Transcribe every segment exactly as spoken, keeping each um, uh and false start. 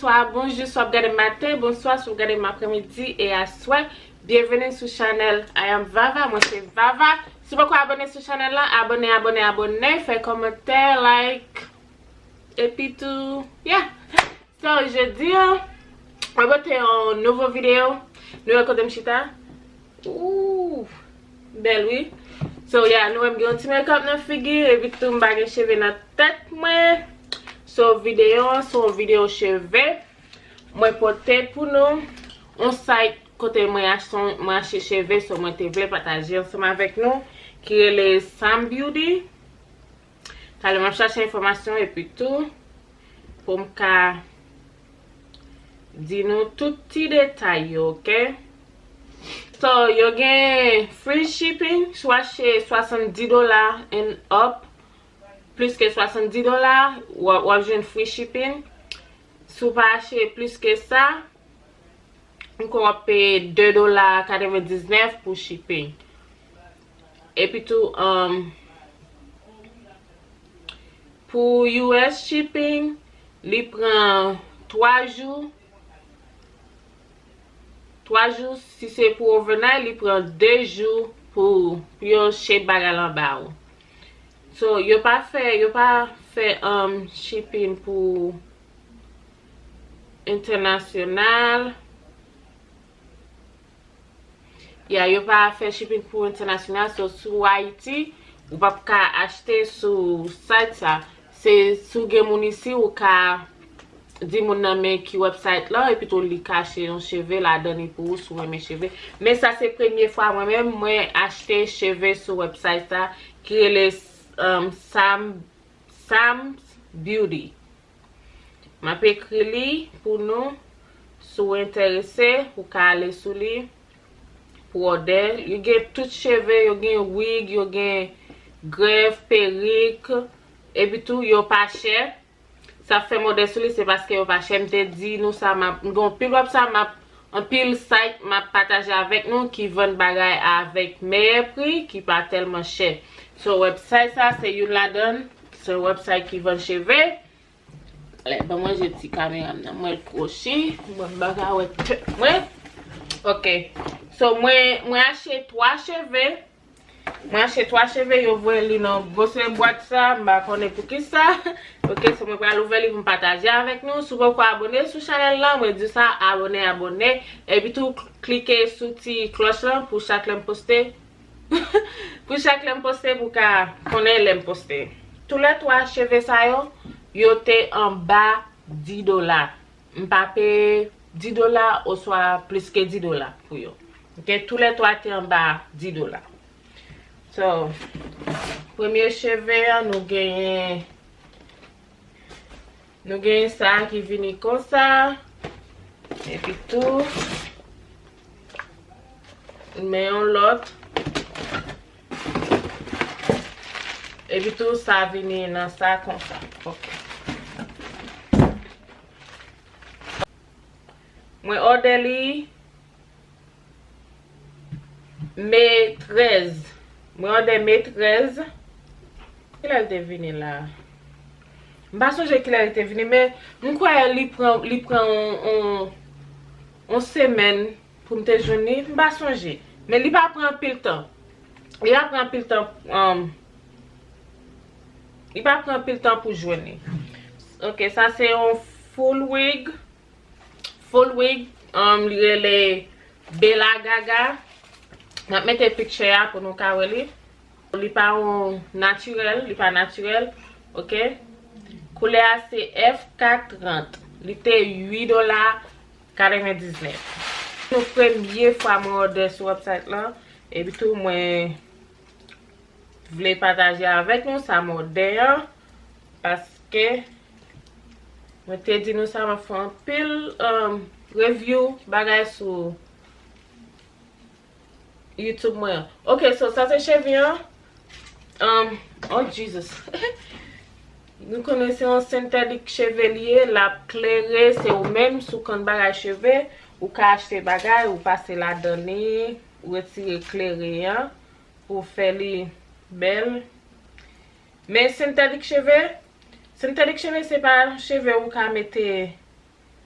Swa bonjou, swa w ap gade maten, bonswa, swa w ap gade m apremidi e aswè. Byenveni sou chanèl I am Vava, mwen se Vava. Si w poko abòne sou chanèl la, abòne, abòne, abòne, fè kòmantè, like, epi tou, yeah. So, jodi a, mwen pote yon nouvo videyo. Nou wè kote m chita? Ooh, bèl wi. So, yeah, nou wè m gen yon ti makeup nan figi, epi tou m pa gen cheve nan tèt mwen. So, videyo an se yon videyo cheve. Mwen pote pou nou yon site kote mwen achte, mwen achte cheve, so mwen te vle pataje ansanm avèk nou, ki rele Sam Beauty. Talè m ap chache enfòmasyon epi tou pou m ka di nou tout ti detay yo, oke? So, yo gen free shipping, si w achte swasanndis dola and up, plis ke swasanndis dola, w ap, w ap jwenn free shipping. Si w pa achte plis ke sa, m kwè w ap peye de dola katrevendiznèf pou shipping. Epi tou, um, pou U S shipping, li pran twa jou. Twa jou, si se pou overnight, li pran de jou pou, pou yo ship bagay lan ba ou. So, yo pa fè, yo pa fè, um, shipping pou entènasyonal. Ya, yo pa fè shipping pou entènasyonal, so sou Ayiti, ou p ap ka achte sou site sa. Se si w gen moun isi, ou ka di moun nan men ki website lan, epi tou li ka achte yon cheve ladan li pou ou si w renmen cheve. Men sa se premye fwa mwen menm, mwen achte cheve sou website sa ki rele, um, Sam, Sam's Beauty. M ap ekri li pou nou. Si w enterese, ou ka ale sou li pou òdè. Yo gen tout cheve, yo gen wig, yo gen grèf, perik, epi tou yo pa chè. Sa fè m òdè sou li, se paske yo pa chè. M te di nou sa, m ap, m gen anpil website, m ap, anpil site m ap pataje avèk nou ki vann bagay avèk meyè pri, ki pa tèlman chè. So, website sa, se youn ladan, se yon website ki vann cheve. Lè, ban mwen jwe ti kamera m nan, mwen l kwochi, mwen m pa ka wè tèt mwen. Ok. So, mwen, mwen achte twa cheve. Mwen achte twa cheve, yo voye li nan gwosè bwat sa, m pa konnen poukisa. Ok, so mwen pral ouvè li pou m pataje avèk nou. Si w poko abòne sou chanèl lan, mwen di w sa, abòne, abòne. Epi tou, klike sou ti klòch lan pou chak lè m poste. Pou chak lè m poste, pou w ka konnen lè m poste. Toulètwa cheve sa yo, yo te anba dis dola. M pa peye dis dola oswa plis ke dis dola pou yo. Ok, toulètwa te anba dis dola. So, premye cheve an, nou genyen Nou gen sa ki vini konsa. Epi tou, men yon lòt. Epi tou, sa vini nan sa konsa. Ok. Mwen òdè li. Me trèz. Mwen òdè me trèz. Kilè l te vini la? M pa sonje kilè l te vini, men m kwè li pran, li pran on, on, on semèn pou m te jwenn li. M pa sonje. Men li pa pran anpil tan. Li pa pran anpil tan, um, li pa pran anpil tan pou jwenn li. Ok, sa se yon full wig. Full wig, um, li rele Bella Gaga. M ap mete picture a pou nou ka wè li. Li pa yon natirèl, li pa natirèl, ok? Koulè a se F K trant. Li te uit dola katrevendiznèf. Nou premye fwa mwen òdè sou website lan, epi tou mwen vle pataje avèk nou sa m òdè an, paske mwen te di nou sa, m ap fè anpil, um, review bagay sou YouTube mwen an. Ok, so sa se cheve an. Um, oh Jesus. Nou konnen se yon sentetik cheve li ye, l ap klere, se ou menm si w konn bagay cheve, ou ka achte bagay, ou pase ladan li, ou retire klere an pou fè li bèl. Men sentetik cheve, sentetik cheve se pa cheve ou ka mete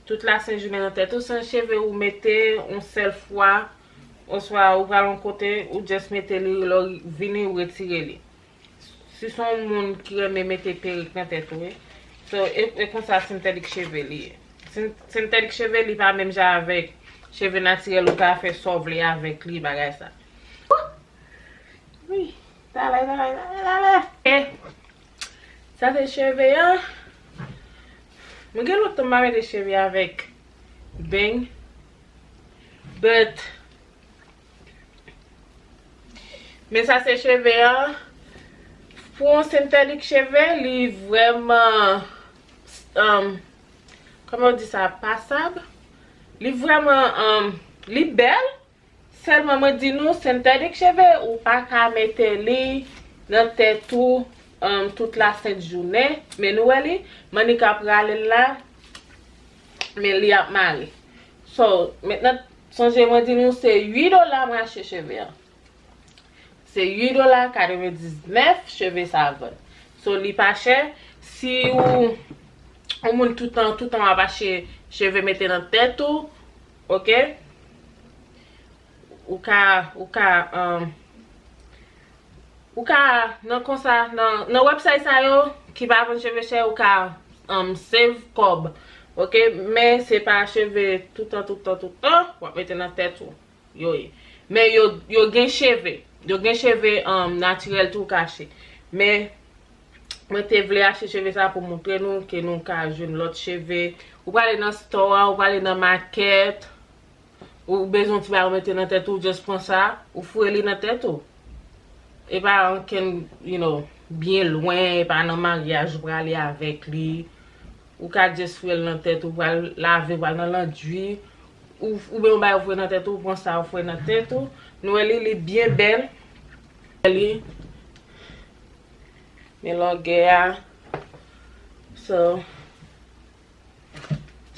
tout lasent jounen nan tèt ou, se yon cheve ou mete yon sèl fwa, oswa ou pral yon kote, ou just mete li, lè w vini, ou retire li. Si se yon moun ki renmen mete perik nan tèt ou, wi. So, e, e konsa sentetik cheve li ye. Sen-, sentetik cheve li pa menm jan avèk cheve natirèl ou ka fè sa w vle avèk li, bagay sa. Wi, talè, talè, talè, talè. E, sa se cheve an. Mwen gen lontan m pa mete cheve avèk beng. But, men sa se cheve an. Pou yon sentetik cheve, li vrèman, um, kòman yo di sa, pasab. Li vrèman, um, li bèl. Sèlman mwen di nou, sentetik cheve, ou pa ka mete li nan tèt ou, um, tout lasent jounen. Men nou wè li, mannik ap rale l la, men li ap mare. So, mentnan, sonje mwen di nou, se uit dola mwen achte cheve an. Se uit dola katrevendiznèf cheve sa a vann. So, li pa chè. Si ou, ou moun toutan, toutan w ap achte cheve mete nan tèt ou, oke? Ou ka, ou ka, um, ou ka, nan konsa, nan, nan website sa yo, ki pa vann cheve chè, ou ka, um, save kòb, oke? Men se pa cheve toutan, toutan, toutan, w ap mete nan tèt ou. Yo ye. Men yo, yo gen cheve. Yo gen cheve, um, natirèl tou kache. Men, mwen te vle achte cheve sa pou montre nou ke nou ka jwenn lòt cheve. Ou prale nan store a, ou prale nan makèt, ou bezwen yon ti bagay ou mete nan tèt ou, just pran sa, ou foure li nan tèt ou. E pa ankenn, you know, byen lwen, e pa nan maryaj ou prale avèk li. Ou ka just foure l nan tèt ou, pral lave, pral nan landri, ou, oubyen ou bay ou foure nan tèt ou, ou pran sa ou foure nan tèt ou. Nou wè li, li byen bèl. Li, men longè a. So,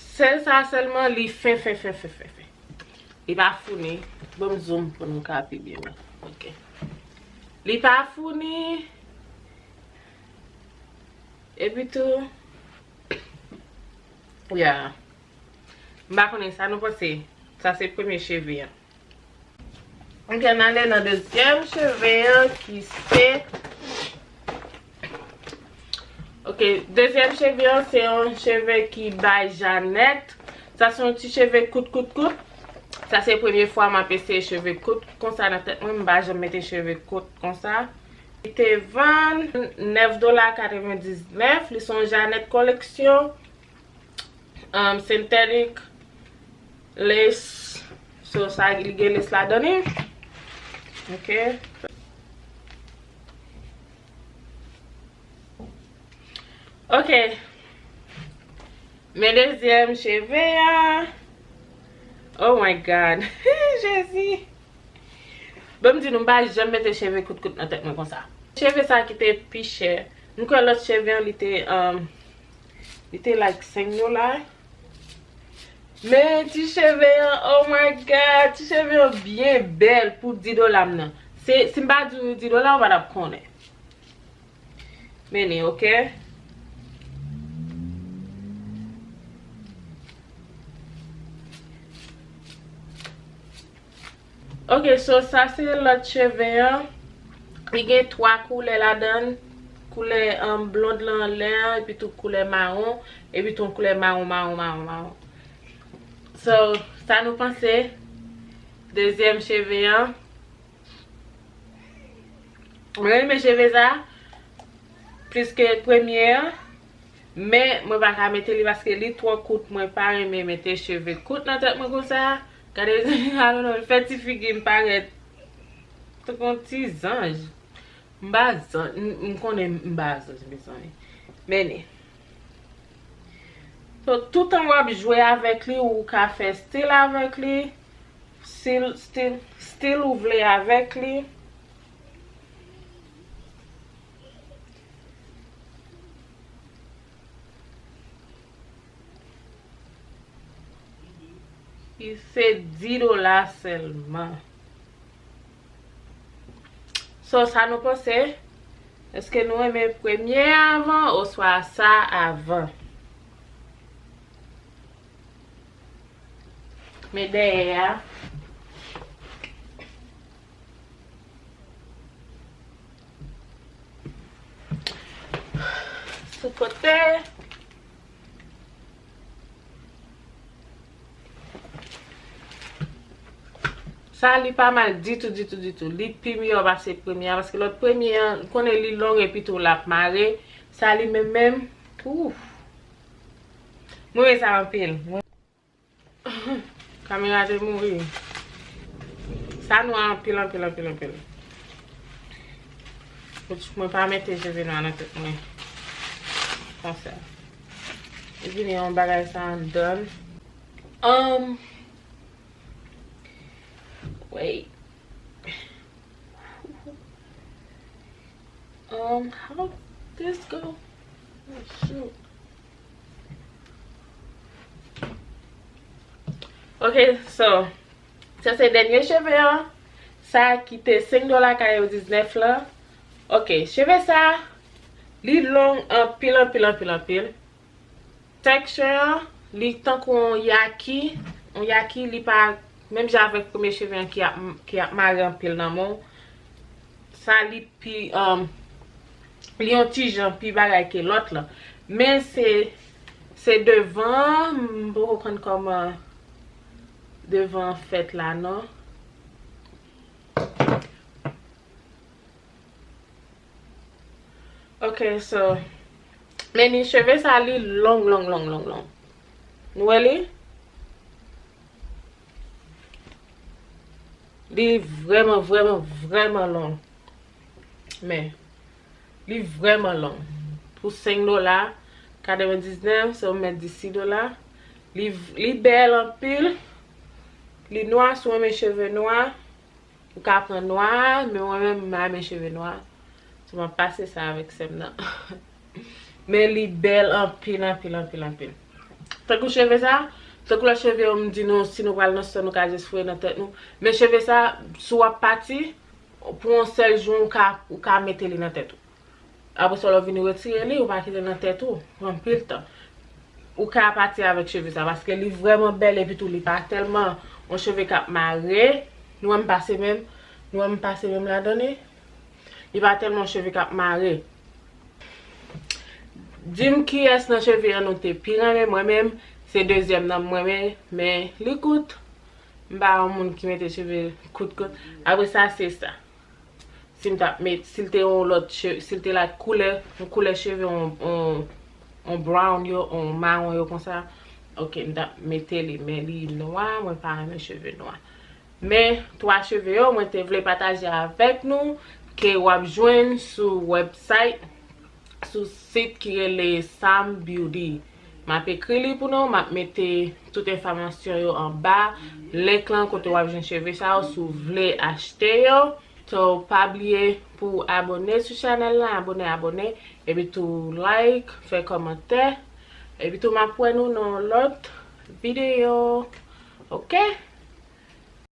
sèl sa sèlman, li fen, fen, fen, fen, fen, fen. Li pa founi. Ban m zoom pou nou ka pi byen wè. Ok. Li pa founi. Epi tou, yeah. M pa konnen sa nou panse. Sa se premye cheve an. Ok, n ale nan dezyèm cheve an ki se, ok, dezyèm cheve an se yon cheve ki bay Janèt. Sa se yon ti cheve kout, kout, kout. Sa se premye fwa m ap eseye cheve kout konsa nan tèt mwen. M pa janm mete cheve kout konsa. Li te vann nèf dola katrevendiznèf. Li se yon Janèt koleksyon. Um, synthetic lace. So, sa, li gen lace ladan li. Ok. Ok. Men dezyèm cheve a. Oh my God. Jezi. Bon, m di nou, m pa janm mete cheve kout kout nan tèt mwen konsa. Cheve sa ki te pi chè. M kwè lòt cheve an, li te, um, li te like senk dola. Men ti cheve an, oh my God, ti cheve an byen bèl pou dis dola m nan. Se, si m pa di w dis dola, ou pa t ap konnen. Men li, ok? Ok, so sa se lòt cheve an. Li gen twa koulè ladan l. Koulè, um, blond lan anlè an, epi tou koulè mawon, epi tou yon koulè mawon, mawon, mawon, mawon. So, sa nou panse? Dezyèm cheve an. Mwen renmen cheve sa plis ke premye an, men mwen pa ka mete li paske li twò kout. Mwen pa renmen mete cheve kout nan tèt mwen konsa. Gade, I don't know, l fè ti figi m parèt tankou yon ti zanj. M pa zanj, m, m konnen m pa zanj, mezanmi. Men li. So, toutan w ap jwe avèk li, ou ka fè stil avèk li. Stil, stil, stil ou vle avèk li. Li se dis dola sèlman. So, sa nou panse? Èske nou renmen premye a avan oswa sa avan? Men dèyè a. Sou kote. Sa li pa mal ditou, ditou, ditou. Li pi miyò pase premye a, paske lòt premye an, ou konnen li long epi tou l ap mare. Sa li menm menm, ouf. Mwen renmen sa anpil. Mwen Kamera te mouri. Sa nwa anpil, anpil, anpil, anpil. Pouch mwen pa mete cheve nwa nan tèt mwen. Konsa. Li vini yon bagay sa anndan. Um, wait. Um, how this go? Oh, shoot. Ok, so, sa se dènye cheve an. Sa ki te senk dola katrevendiznèf lan. Ok, cheve sa, li long anpil, anpil, anpil, anpil. Texture an, li tankou yon yaki. Yon yaki, li pa menm jan avèk premye cheve an ki ap, ki ap mare anpil nan men w. Sa li pi, um, li yon ti jan pi bagay ke lòt lan. Men se, se devan, m poko konn kòman devan an fèt la non. Ok, so, men ni cheve sa li long, long, long, long, long. Nou wè li? Li vrèman, vrèman, vrèman long. Men, li vrèman long. Pou senk dola katrevendiznèf, se ou mèt di sis dola. Li, li bèl anpil. Li nwa, si w renmen cheve nwa. Ou ka pran nwa, men mwen menm, m renmen cheve nwa. So, m ap pase sa avèk sè m nan. Men li bèl anpil, anpil, anpil, anpil. Tankou cheve sa, tankou lòt cheve yo, m di nou, si nou pral nan sè, nou ka jis foure nan tèt nou. Men cheve sa, si w ap pati, pou yon sèl jou, ou ka, ou ka mete li nan tèt ou. Apre sa, lè w vini retire li, ou pa kite l nan tèt ou, pran anpil tan. Ou ka pati avèk cheve sa, paske li vrèman bèl, epi tou, li pa tèlman yon cheve k ap mare. Nou wè m pase menm, nou wè m pase menm ladan li. Li pa tèlman yon cheve k ap mare. Di m kiyès nan cheve an nou te pi renmen, mwen menm, se dezyèm nan m renmen, men li kout. M pa yon moun ki mete cheve kout kout. Apre sa, se sa. Si m t ap met, si l te yon lòt cheve, si l te like koulè, yon koulè cheve, yon, yon, yon brown yo, yon mawon yo konsa, ok, m t ap mete li, men li nwa, mwen pa renmen cheve nwa. Men twa cheve yo, mwen te vle pataje avèk nou, ke w ap jwenn sou website, sou sit ki rele Sam Beauty. M ap ekri li pou nou, m ap mete tout enfòmasyon yo anba link lan kote w ap jwenn cheve sa yo si w vle achte yo. So, pa bliye pou w abòne sou chanèl la, abòne, abòne, epi tou like, fè kòmantè, epi tou m ap wè nou nan yon lòt videyo. Ok?